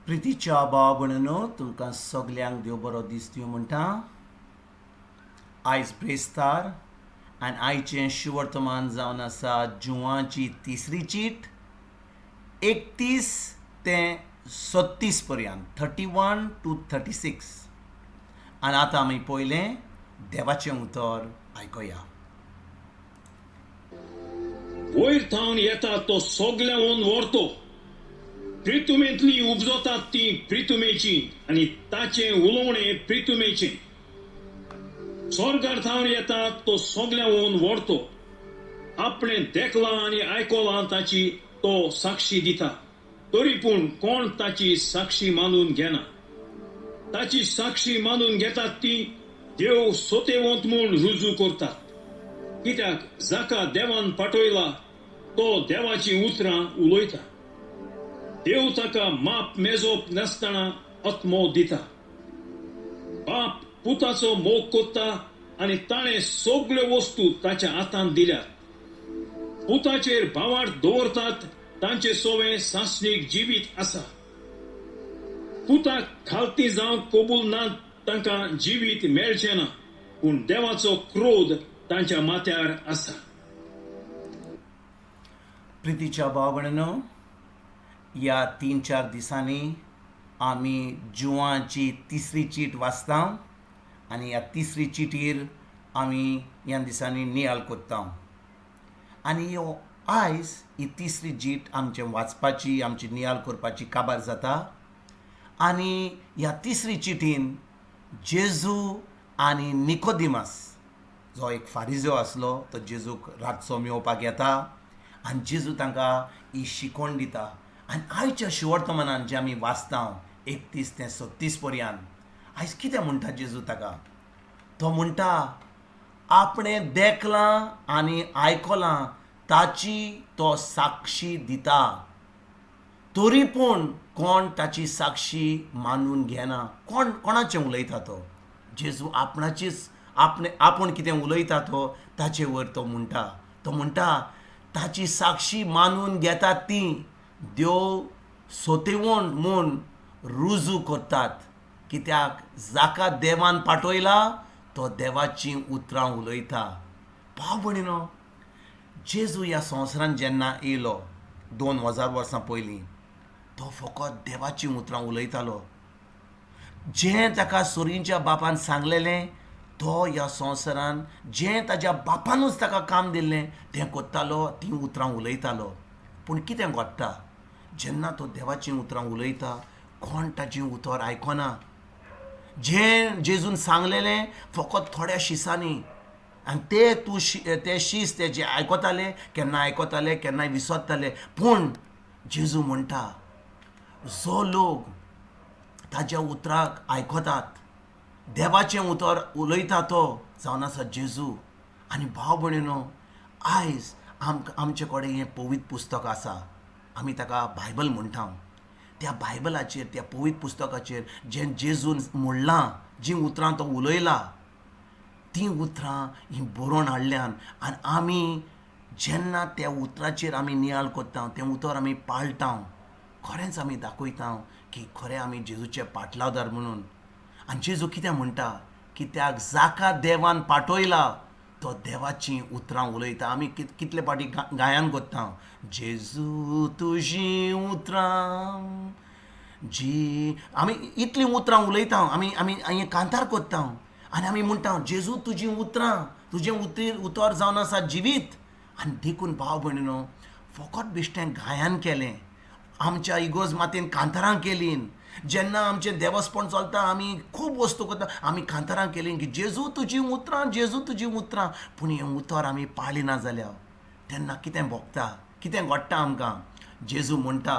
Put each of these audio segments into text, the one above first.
प्रितीच्या भाव भयणीनो, तुमकां सगल्यांक देव बरो दीस दिवं म्हणटा. आयज ब्रेस्तार आनी आयचें शुवर्तमान जावन आसा जुवाची तिसरी चीट 31 ते 36 पर्यंत, 31 टू 36. आनी आतां आमी पयलें देवाचें उतर आयकुया. वयर थावन येता तो सगळ्यांहून व्हरतो. प्रितुमेंतली उपजतात ती प्रितुमेची आनी ताचें उलोवणें प्रितुमेचें. स्वर्गार थावन येता तो सगळ्यांहून व्हरतो. आपणें देखलां आनी आयकलां ताची तो साक्षी दिता, तरी पूण कोण ताची साक्षी मानून घेना. ताची साक्षी मानून घेतात ती देव सोतेवंत म्हूण रुजू करतात, कित्याक जाका देवान पाठयला तो देवाचीं उतरां उलयता. देव ताका माप मेजप नासतना आत्मो दिता. बाप पुताचो मोग करता आनी ताणें सगल्यो वस्तू ताच्या हातांत दिल्यात. पुताचेर भावार्थ दवरतात तांचे सोवे सासणीक जिवीत आसा. पुताक खालती जावंक कबूल ना तांकां जिवीत मेळचें ना, पूण देवाचो क्रोध तांच्या माथ्यार आसा. प्रितीच्या भाव भयणीनो, ह्या 3-4 दिसांनी आमी जुवाची तिसरी चीट वाचता आनी ह्या तिसरी चिटीर आमी ह्या दिसांनी नियाळ करता. आनी ह्यो आयज ही तिसरी चीट आमचे वाचपाची, आमची नियाळ करपाची काबार जाता. आनी ह्या तिसरी चिटीन जेजू आनी निकोदिमास जो एक फारिजो आसलो तो जेजूक रातचो मेळोवपाक येता आनी जेजू तांकां ही शिकवण दिता. आनी आयच्या शिवर्तमानान जे आमी वाचता 31 ते 36 पर्यंत, आयज कितें म्हणटा जेजू ताका? तो म्हणटा आपणें देखलां आनी आयकलां ताची तो साक्षी दिता, तरी पूण कोण ताची साक्षी मानून घेना. कोण कोणाचें उलयता तो? जेजू आपणाचीच आपणे आपूण कितें उलयता तो ताचे वयर तो म्हणटा. तो म्हणटा ताची साक्षी मानून घेतात ती देव सोतेवण म्हूण रुजू करतात, कित्याक जाका देवान पाठयला तो देवाचीं उतरां उलयता. भाव भयणीनो, जेजू ह्या संवसारांत जेन्ना येयलो 2000 वर्सां पयलीं, तो फकत देवाचीं उतरां उलयतालो. जें ताका सोरींच्या बापान सांगलेलें तो ह्या संवसारान जें ताज्या बापानूच ताका काम दिल्लें तें करतालो, तीं उतरां उलयतालो. पूण कितें घडटा जेन्ना तो देवाचीं उतरां उलयता, कोण ताचीं उतर आयकना. जें जेजून सांगलेलें फकत थोड्या शिसांनी, आनी ते तूं ते शीस ते जे आयकताले केन्ना आयकताले केन्नाय विसरताले. पूण जेजू म्हणटा जो लोक ताज्या उतराक आयकतात, देवाचें उतर उलयता तो जावन आसा जेजू. आनी भाव भयणीनो, आयज आमचे कडेन हें पवित्र पुस्तक आसा, आमी ताका बायबल म्हणटा. त्या बायबलाचेर, त्या पवित्र पुस्तकाचेर जें जेजून म्हणलां, जीं उतरां तो उलयला, तीं उतरां हीं बरोवन हाडल्यान. आनी आमी जेन्ना त्या उतराचेर आमी नियाळ करता, तें उतर आमी पाळटा, खरेंच आमी दाखयता की खरें आमी जेजूचे पाटलावदार म्हणून. आनी जेजू कितें म्हणटा? कित्याक जाका देवान पाठयला तो देवाचीं उतरां उलयता. आमी कितले फावटी गायन करता, जेजू तुजीं उतरां जी, आमी इतलीं उतरां उलयता, आमी आमी हें कांतार करता आनी आमी म्हणटा जेजू तुजीं उतरां, तुजें उतर जावन आसा जिवीत. आनी देखून भाव भयणीनो, फकत बेश्टें गायन केलें, आमच्या इगोर्ज मातेन कांतारां केलीं, जेन्ना आमचें देवस्पण चलता आमी खूब वस्तू करता, आमी कांतारां केलीं की जेजू तुजीं उतरां, जेजू तुजीं उतरां. पूण हें उतर आमी पाळिना जाल्यार तेन्ना कितें भोगता, कितें घडटा आमकां? जेजू म्हणटा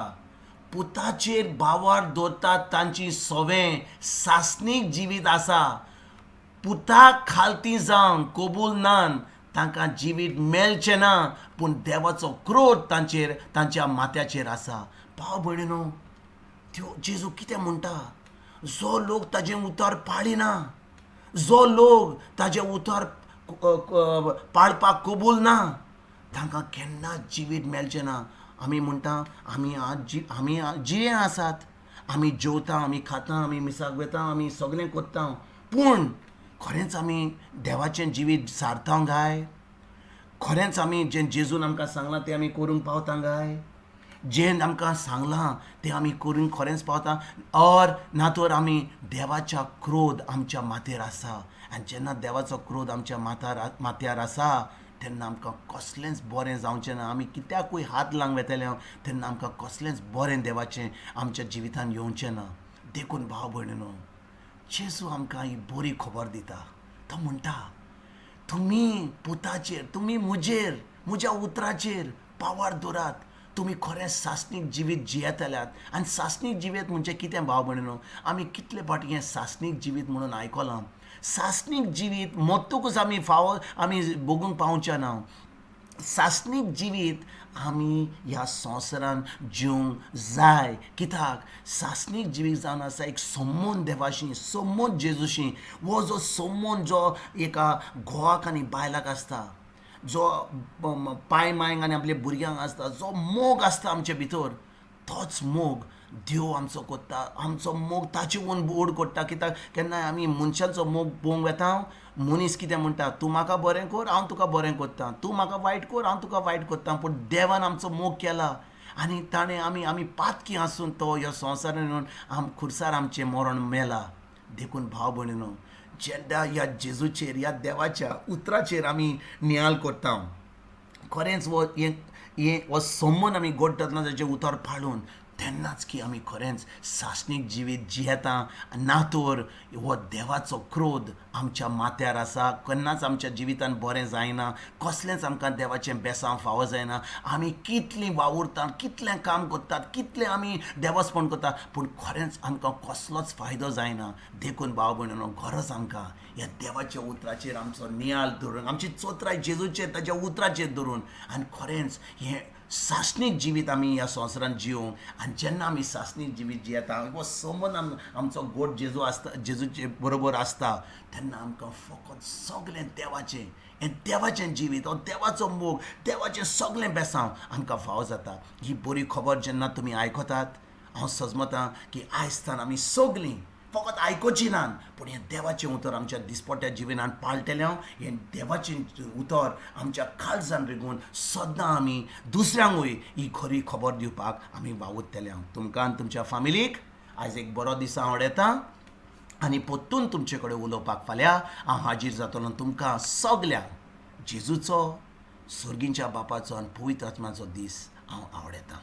पुताचेर भावार दवरतात तांची सोवें सासणीक जिवीत आसा. पुताक खालती जावन कबूल नान तांकां जिवीत मेळचें ना, पूण देवाचो क्रोध तांचेर, तांच्या माथ्याचेर आसा. भाव भयणीनो, त्यो जेजू कितें म्हणटा? जो लोक ताजें उतर पाळिना, जो लोक ताजें उतर पाळपाक कबूल ना, तांकां केन्ना जिवीत मेळचें ना. आमी म्हणटा आमी आज आमी जिये आसात, आमी जेवता, आमी खाता, आमी मिसाक वता, आमी सगळें करता, पूण खरेंच आमी देवाचें जिवीत सारता काय? खरेंच आमी जें जेजून आमकां सांगलां तें आमी करूंक पावता काय? जें आमकां सांगलां तें आमी करूंक खरेंच पावता? ऑर ना तर आमी देवाच्या क्रोध आमच्या माथ्यार आसा, आनी जेन्ना देवाचो क्रोध आमच्या माथ्यार आसा तेन्ना आमकां कसलेंच बरें जावचें ना. आमी कित्याकूय हात लावंक वेतले तेन्ना आमकां कसलेंच बरें देवाचें आमच्या जिवितान येवचें ना. देखून भाव भयणीनो, जेजू आमकां ही बरी खबर दिता. तो म्हणटा, तुमी पुताचेर, तुमी म्हजेर, म्हज्या उतराचेर पावार दवरात, तुमी खरें सासणीक जिवीत जियेतल्यात. आनी सासणीक जिवीत म्हणजे कितें भाव भयणीनो? आमी कितले फावटी हें सासणीक जिवीत म्हणून आयकलां. सासणीक जिवीत मरतकूच आमी फावो आमी भोगूंक पावचे ना. सासणीक जिवीत आमी ह्या संवसारान जिवंक जाय. कित्याक सासणीक जिवीत जावन आसा एक संबंद देवाशी, संबंद जेजूशी. हो जो संबंद जो एका घोवाक आनी बायलाक आसता, जो पाय मांयक आनी आपल्या भुरग्यांक आसता, जो मोग आसता आमचे भितर, तोच मोग देव आमचो करता. आमचो मोग ताचे वून बोड करता. कित्याक केन्नाय आमी मनशांचो मोग पळोवंक वेता, मनीस कितें म्हणटा, तूं म्हाका बरें कर, हांव तुका बरें करता, तूं म्हाका वायट कर, हांव तुका वायट करता. पूण देवान आमचो मोग केला आनी ताणें आमी आमी पातकी आसून तो ह्या संवसारान येवन खुर्सार आमचें मरण मेला. देखून भाव भयणीनो, जेन्ना ह्या जेजूचेर, ह्या देवाच्या उतराचेर आमी नियाळ करता, खरेंच हो हें हो संबंद आमी घडटना ताचें उतर पाळून, तेन्नाच की आमी खरेंच सासणीक जिवीत जियेता. ना तर हो देवाचो क्रोध आमच्या माथ्यार आसा, केन्नाच आमच्या जिवितान बरें जायना, कसलेंच आमकां देवाचें बेसांव फावो जायना. आमी कितलीं वावुरतात, कितलें काम करतात, कितलें आमी देवस्पण करतात, पूण खरेंच आमकां कसलोच फायदो जायना. देखून भाव भयणीनो, गरज आमकां ह्या देवाच्या उतराचेर आमचो नियाळ धरून, आमची चोत्राय जेजूचेर, ताच्या उतराचेर धरून, आनी खरेंच हें सासणीक जिवीत आमी ह्या संवसारान जिवंक. आनी जेन्ना आमी सासणीक जिवीत जियेता, हो संबंद आमचो गोड जेजू आसता, जेजूचे बरोबर आसता, तेन्ना आमकां फकत सगळें देवाचें, हें देवाचें जिवीत, हो देवाचो मोग, देवाचें सगळें बेसांव आमकां फावो जाता. ही बरी खबर जेन्ना तुमी आयकतात, हांव सजमतां की आयज आमी सगळीं फकत आयकुची ना, पूण हें देवाचें उतर आमच्या दिसपट्ट्या जिवितान पाळटलें. हें देवाचें उतर आमच्या काळजान रिगून सदां आमी दुसऱ्यांकूय ही खरी खबर दिवपाक आमी वावुरतले. तुमकां आनी तुमच्या फामिलीक आयज एक बरो दीस हांव वडयतां आनी परतून तुमचे कडेन उलोवपाक फाल्यां हांव हाजीर जातलो. तुमकां सगल्यांक जेजूचो, सर्गीच्या बापाचो आनी पवित्र आत्म्याचो दीस हांव आवडयतां.